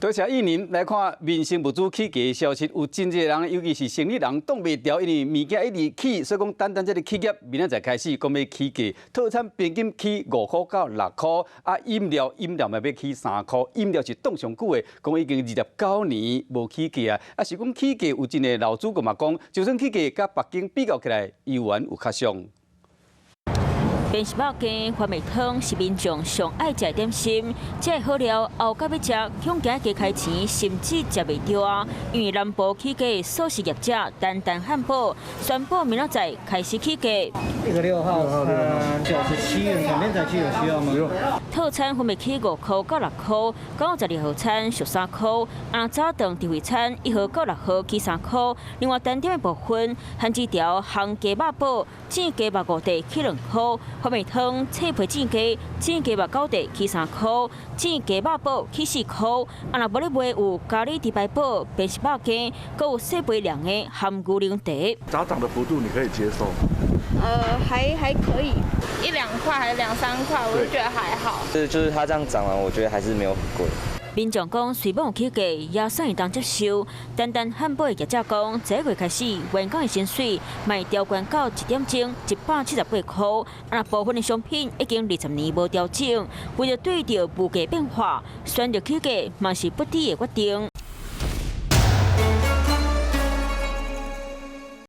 多謝意寧。來看民生物資起價的消息，有真濟人，尤其是生意人擋袂牢，因為物件一直起，所以講單單這个企業明仔載開始講欲起價，套餐平均起5塊到6塊，啊飲料飲料嘛欲起3塊，飲料是凍上久的，講已經29年無起價啊，啊是講起價有真濟老主顧嘛講，就算起價，佮別間比較起來，猶原有較俗。便是肉羹、番麥湯是民眾上愛食的點心。這个好料後蓋欲食，恐驚加開錢，甚至食袂著啊！因為南部起價素食業者丹丹漢堡宣布明仔載開始起價。一個六號餐97元，兩邊再去有需要嗎？套餐分別起5塊到6塊，9月12號餐俗3塊，阿早頓特惠餐1號到6號起3塊。另外單點的部分，番薯條烘雞肉堡，煎雞肉五塊起2塊。番麥湯脆皮煎雞，煎雞肉9塊起3塊，煎雞肉堡起4塊。啊，若無咧賣有咖喱豬排堡、便是肉羹，閣有細杯涼的含牛奶茶。漲漲的幅度你可以接受？還可以，一兩塊還是兩三塊，我就覺得還好。就是它這樣漲完，我覺得還是沒有很貴。民眾講，雖罔有起價，也算會當接受。單單漢堡的業者講，這個月開始，員工的薪水嘛調懸到一點鐘178塊。啊，部分的商品已經20年無調整，為著對著物價變化，選擇起價嘛是不得已的決定。